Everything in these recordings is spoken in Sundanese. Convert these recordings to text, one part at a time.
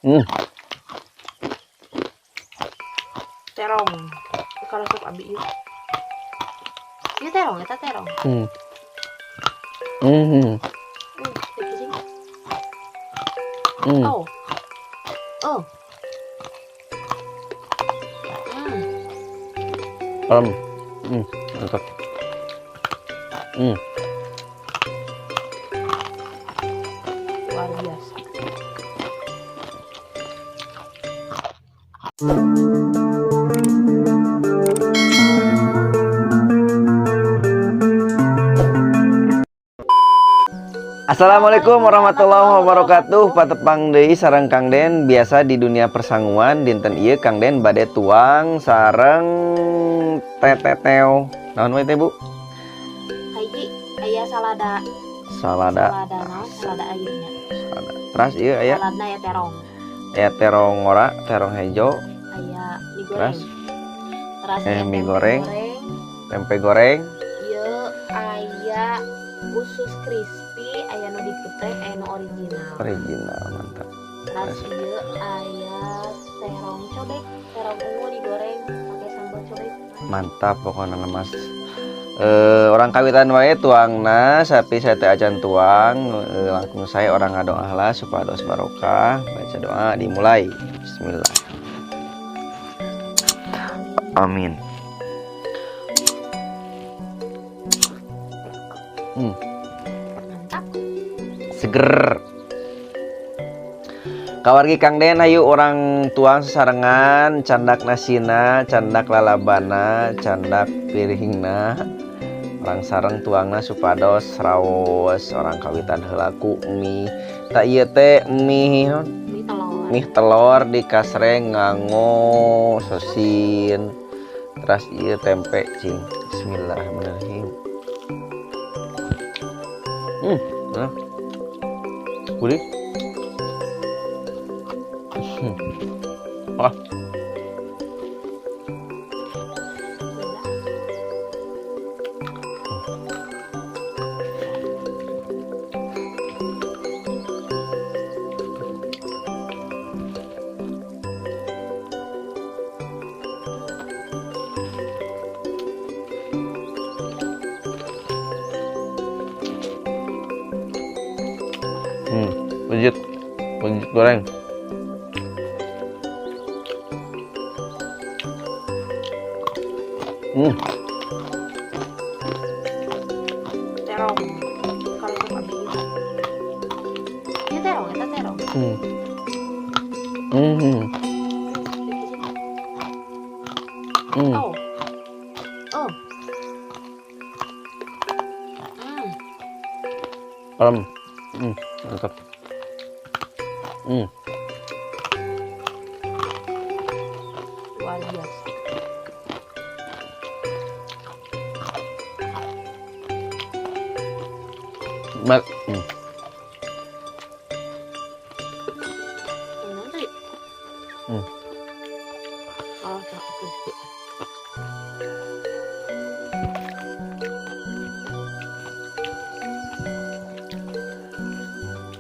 Terong. Kalau resep abi ieu. Ieu terong eta terong. Oh. Oh. Mantap. Luar biasa. Assalamualaikum warahmatullahi wabarakatuh. Patepang deui sareng Kang Den biasa di dunia persanguan dinten ieu Kang Den bade tuang sareng teteteo. Naon we teh, Bu? Hiji aya salada. Salada. Salada naon? Salada airnya. Salada. Teras ieu aya. Saladna aya terong. Aya terong ngora, terong hejo. Aya mie goreng. Teras mie goreng. Tempe goreng. Ieu aya usus crispy, aya nu digeprek, aya nu original. Original, mantap. Terus ieu aya terong cobek, terong ungu digoreng pakai sambal cobek. Mantap pokoknya mas. Orang kawitan wae tuangna, sapi saya teh acan tuang, langsung saya orang ngadoa lah supados barokah. Baca doa dimulai. Bismillah. Amin. Mantap. Seger. Kawargi Kang Den ayo orang tuang sesarengan, candak nasina, candak lalabana, candak piringna. Orang sareng tuangna supados raos orang kawitan heula ku mie. Tak ieu teh mie naon? Mie telur. Mie telur dikasreng nganggo sosin. Teras ieu tempe cing. Bismillahirrahmanirrahim. Nah. Gurih. Ah. Legit, legit goreng. Terong. Kalau resep abi. Ieu terong, eta terong. Oh. Oh. Mantap. Luar biasa. Oh, crispy.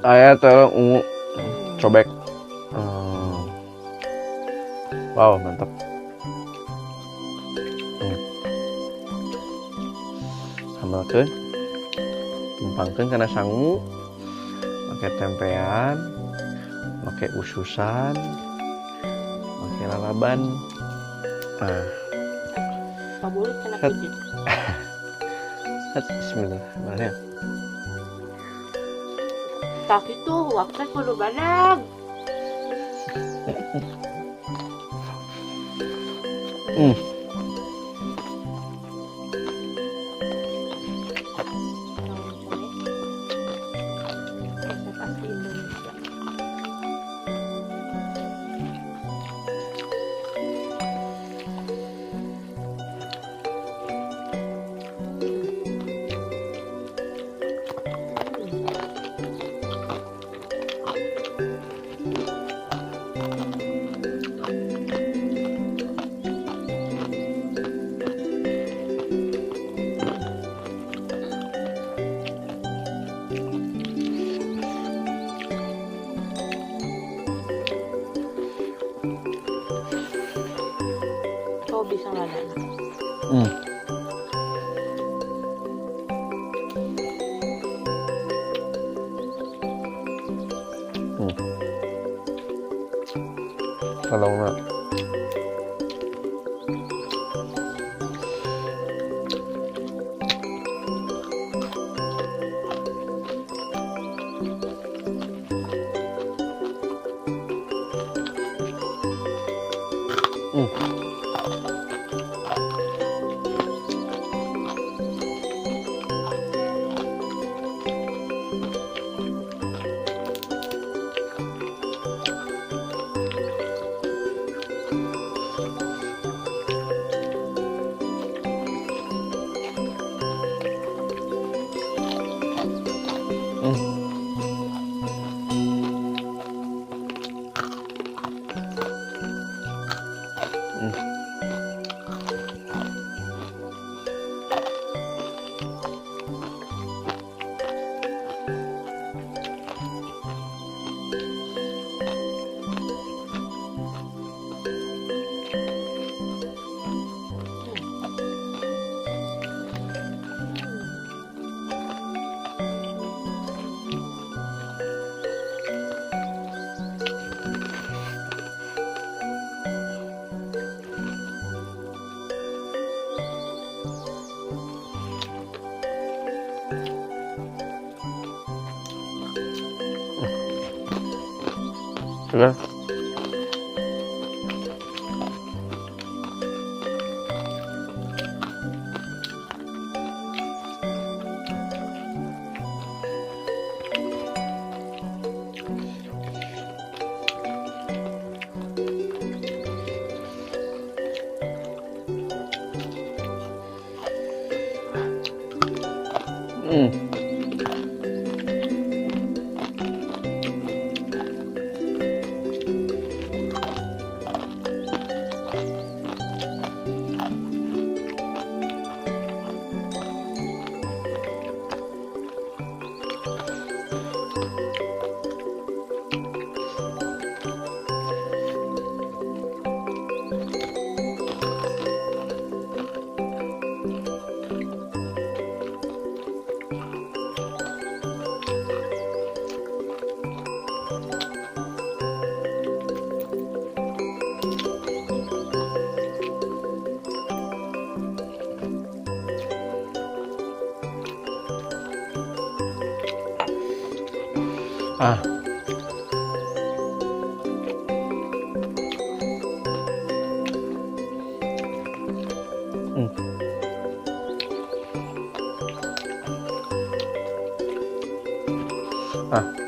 Aya terong ungu cobek. Wow, mantap. Sambalkeun, tumpangkeun kana sangu, make tempean, make ususan, make lalaban. Nah. Pabulit kana pijit. Bismillahirrahmanirrahim. Tak itu waktu kudu badag. Resep asli Indonesia. Di saladana. Tolongna. Sudah. Ah. Ah.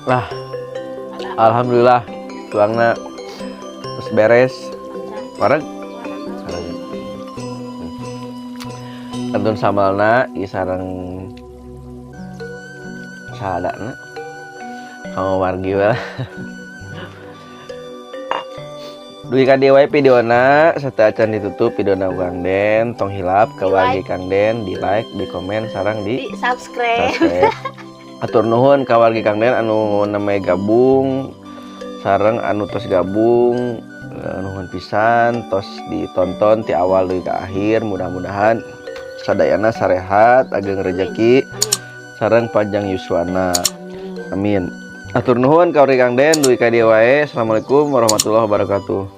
Lah, alhamdulillah tuangna terus beres. Wareg? Sareng. Kantun sambalna ieu sareng saladana. Kamu wargi we lah. Dugi ka dieu wae videona, sateuacan ditutup videona Kang Den, tong hilap ka Di wargi like. Kang Den, di like, di komen, sareng di Di subscribe. Subscribe. Atur nuhun ka wargi Kang Den anu namanya gabung sareng anu tos gabung, nuhun pisan tos ditonton ti awal deui ka akhir. Mudah-mudahan sadayana sarehat, ageng rejeki, Amin. Sareng panjang yuswana. Amin. Amin. Atur nuhun ka wargi Kang Den, dugi ka dieu wae. Assalamualaikum warahmatullahi wabarakatuh.